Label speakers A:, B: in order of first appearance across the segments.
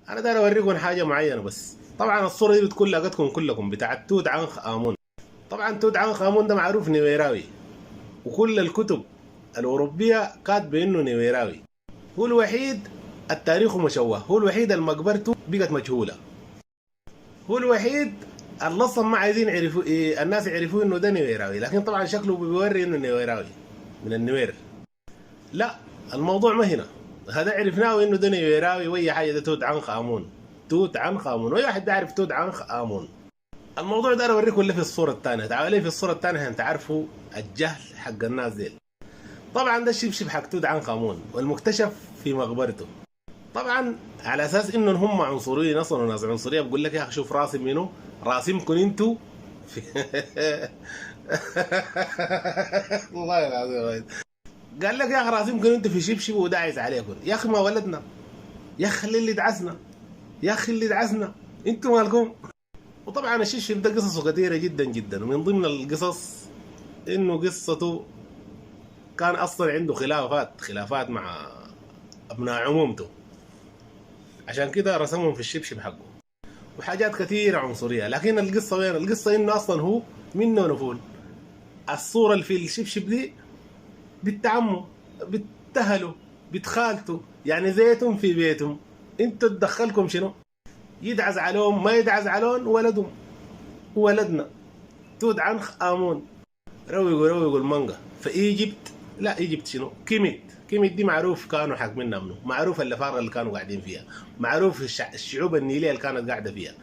A: انا داير اوريكم حاجة معينة بس. طبعا الصورة دي بتكون لاقتكم كلكم، بتاعت توت عنخ امون. طبعا توت عنخ امون ده معروف نويراوي، وكل الكتب الاوروبية كاتبه انه نويراوي. هو الوحيد التاريخ مشوه، هو الوحيد المقبرته بقت مجهولة، هو الوحيد اللي اصلا ما عايزين يعرفوا إيه الناس يعرفوا انه ده نويراوي، لكن طبعا شكله بيوري انه نويراوي من النوير. لا الموضوع ما هنا، هذا عرفناه انه ده نويراوي واي حاجة، ده توت عنخ امون، توت عنخ امون، واي واحد بيعرف توت عنخ امون. الموضوع ده انا اوريكم اللي في الصورة الثانية، تعالوا لي في الصورة الثانية عشان تعرفوا الجهل حق الناس ديل. طبعا ده الشبشب حق توت عنخ امون والمكتشف في مقبرته. طبعا على اساس انهم هم عنصريين اصلا وناس عنصرية، بقول لك يا اخي شوف راسم منو، راسمكم انتوا في والله العظيم قال لك يا اخي راسمكم انتوا في شبشب وداعس عليكم. يا اخي ما ولدنا، يا اخي خلي اللي دعسنا، يا اخي اللي دعسنا، انتوا مالكم. وطبعا الشبشب ده قصصه كثيرة جدا جدا، ومن ضمن القصص انه قصته كان اصلا عنده خلافات مع ابناء عمومته، عشان كده رسمهم في الشبشب حقه، وحاجات كثيرة عنصرية. لكن القصة وين؟ القصة انه اصلا هو منه نفول. الصورة اللي في الشبشب دي بنت عمه، بنت اهله، بنت خالته، يعني زيتهم في بيتهم. انتوا تدخلكم شنو؟ يدعس عليهم ما يدعس عليهم، ولدهم ولدنا توت عنخ امون. روقوا روقوا المانجا. ف Egypt، لا Egypt شنو؟ كيميت، كيميت دي معروف كانوا حاكمينها منه، معروف الافارقة اللي كانوا قاعدين فيها، معروف الشعوب النيليه اللي كانت قاعدة فيها،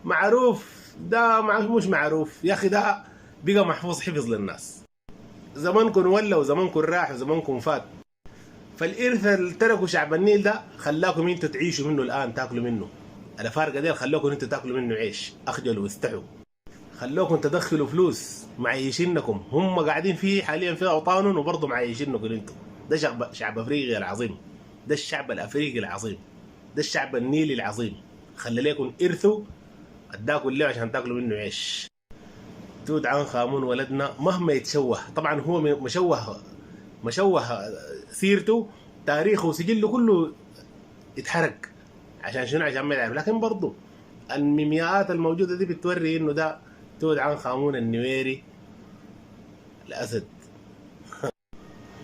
A: معروف ده مش معروف يا اخي، ده بقى محفوظ حفظ للناس. زمانكم ولا وزمانكم راح وزمانكم فات. فالارث اللي تركوا شعب النيل ده خلاكم انتوا تعيشوا منه الان، تاكلوا منه. الافارقة ديل خلوكم انتوا تاكلوا منه عيش، اخجلوا واستحوا. خلوكم تدخلوا فلوس معيشينكم، هم قاعدين فيه حاليا في اوطانهم وبرضه معيشينكم انتوا. ده شعب افريقيا العظيم، ده الشعب الافريقي العظيم، ده الشعب النيلي العظيم. خلي لكم ارثوا اداكم له عشان تاكلوا منه عيش. توت عنخ امون ولدنا مهما يتشوه، طبعا هو مشوه سيرته، تاريخه وسجله كله اتحرق. عشان شنو؟ عشان ما يعرف. لكن برضه الميمياءات الموجودة دي بتوري انه ده توت عنخ امون النويري الاسد.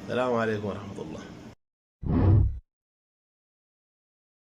A: السلام عليكم ورحمة الله.